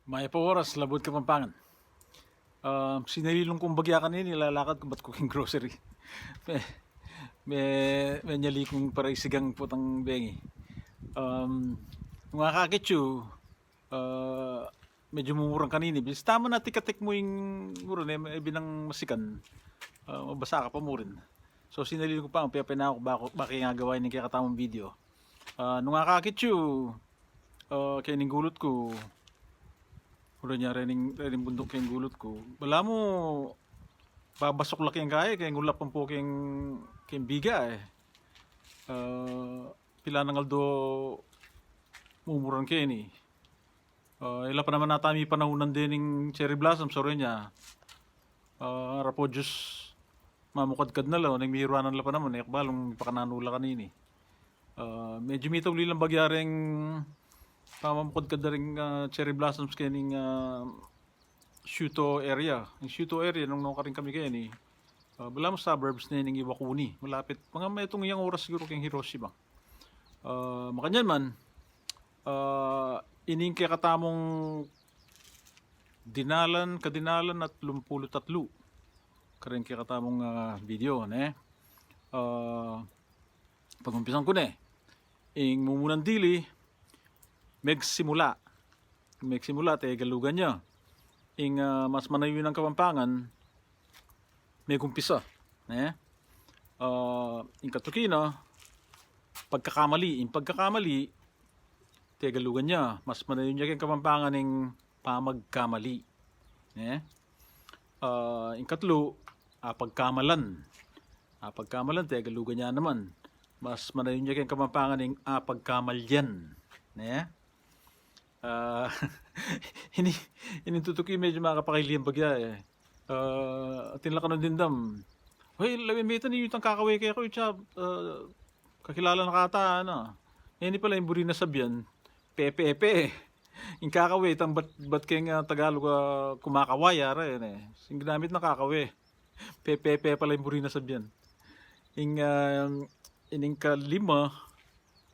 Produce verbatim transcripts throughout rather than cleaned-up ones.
Mayap a oras, Labuad Kapampangan. Ah, sinalilung kung bagya kanini, lalakad ku, bat ku king grocery. Me, me, menyali kung para isigang putang bengi. Um, nung akakit yu, ah, medyo mumurang kanini. Bilis taman na tikatik mu ing mura ne, e, binang masikan. Ah, mabasa ka pa murin. So, sinalilung ku pa, ang pepena ku, bako, baki nga gawain ning kekatamung video. Ah, nung akakit yu, ah, kening gulut ku, uda nya rening, rening bunduk keng gulut ku. Balamu, babasuk la keng kaya, keng ulap ampo keng, keng biga, e. Ah, pila nang aldo mumurang keni. Ah, ila pa naman ata mipanaun dening cherry blossom, so uda nya. Ah, ara pu Dios, mamukadkad na la, neng miruanan la pa naman, e ku balu nung pakananu la kanini. Ah, medyo mitauli lang bagya reng pamamukadkad da ring, ah, cherry blossoms kening, ah, Shuto area. Ing Shuto area, nung nukarin kami keni, ah, balamu suburbs ne ning Iwakuni. Malapit, mga metung yang oras siguru keng Hiroshima. Ah, makanyan man, ah, ining kekatamung dinalan, kadinalan at lumpulu't atlu kareng kekatamung, ah, video, ne? Ah, pagumpisan ku ne. Ing mumunan dili, megsimula. Megsimula, Tegalugan ya. Ing, ah, mas manayun a Kapampangan, megumpisa, ne? Ah, ing katuki na, pagkakamali. Ing pagkakamali, Tegalugan ya, mas manayun ya keng Kapampangan ing pamagkamali, ne? Ah, ing katlu, apagkamalan. Apagkamalan, Tegalugan ya naman. Mas manayun ya keng Kapampangan ing apagkamalyan, ne? Ah, ini, ini tutuki medyo makapakaili yang bagya, e. Ah, atin la kanu dimdam, "Hoy, lawen, metan ing itang kakawe keku, itsa, ah, kakilala na kata, ana." Ini pala ing buri na sabian, pepepe. Ing kakawe, itang bat, bat keng, ah, Tagalog, ah, kumakaway, ara yan, e. Ing ginamit na kakawe, pepepe pala ing buri na sabian. Ing, ah, ining kalima,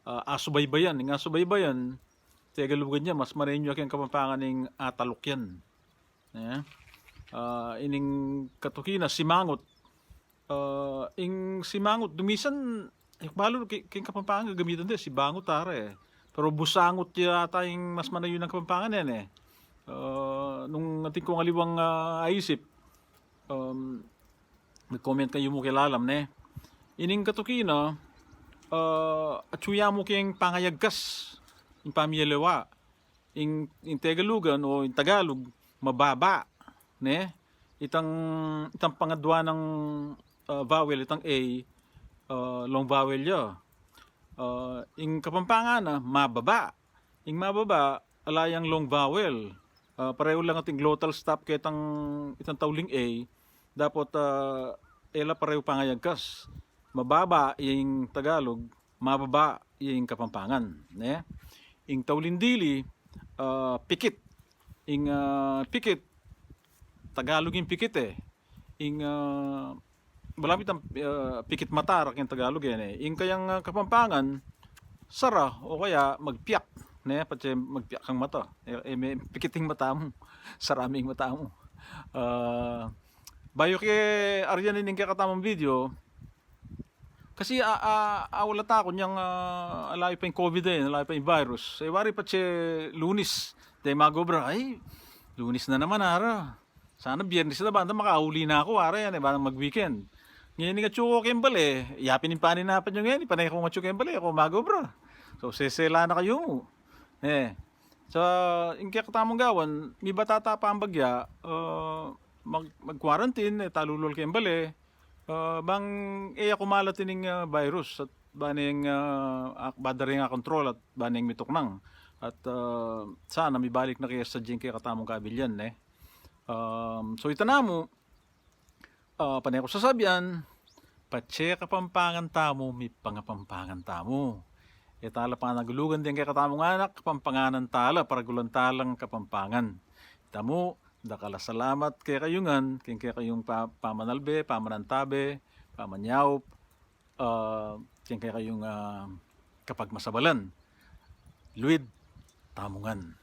ah, asubaybayan. Ing asubaybayan, Tegalugan ya, mas manayun ya keng Kapampangan ing atalukyan. Ne? Ah, ining katuki na, simangut. Ah, ing simangut, dumisan, e ku balu, ke-, keng Kapampangan gagamitan de, sibangut, ara, e. Pero busangut ya ata ing mas manayun a Kapampangan yan, e. Ah, nung atin kung aliwang, ah, aisip, um, mag-comment kayu mu keng lalam, ne? Ining katuki na, ah, atyu ya mu keng pangayagkas, ing pamiyaliwa. Ing, ing Tegalugan o ing Tagalog, mababa, ne? Itang, itang pangadwa nang, ah, vowel, itang A, ah, long vowel ya. Ah, ing Kapampangan na, mababa. Ing mababa, ala yang long vowel. Ah, parehu lang ating glottal stop ketang, itang tauling A. Dapot, ah, e la parehu pangayagkas. Mababa ing Tagalog, mababa ing Kapampangan, ne? Ing tauling dili, ah, pikit. Ing, ah, pikit, Tagalog ing pikit, e. Ing, ah, balamu itang, ah, pikit mata, ara keng Tagalog, e, ne? Ing kayang, ah, Kapampangan, sara, o kaya magpiak, ne? Patse magpiak kang mata. E, e, me pikit ing mata mu. Sara me ing mata mu. Ah, bayu ke aryan ining kekatamung video, kasi a, a, awala ta ku nyang, ah, alayu pa ing COVID, e, alayu pa ing virus. E, wari patse Lunis, de mag-obra. Ay, Lunis na naman, ara. Sana Biyernes na, bang makauli na ku, ara yan, e, bang mag-weekend. Ngeni, atyu ku keng bale, yapin ing paninapan yu ngeni, pane kung atyu keng bale, e ku mag-obra. So, sesela na kayu mu. E, sa, ing kekatamung gawan, mibatata pa ing bagya, ah, mag, mag-quarantine, e, talulwal keng bale, ah, bang e ya kumalat ining, ah, virus, at ba neng, ah, ak-, ba da ring akontrol, at ba neng mituknang. At, ah, sana mibalik na ke sadya ing kekatamung kabilyan, ne? Um, so, ita namu, ah, pane ku sasabian, patse Kapampangan tamu, mipangapampangan tamu. E ta la panagulugan deng kekatamung anak, Kapampanganan ta la, paragulan ta lang Kapampangan. Ita mu, dakal a salamat kekayu ngan, keng kekayung pa-, pamanalbe, pamanantabe, pamanyaup, ah, keng kekayung, ah, kapagmasabalan. Luid tamu ngan.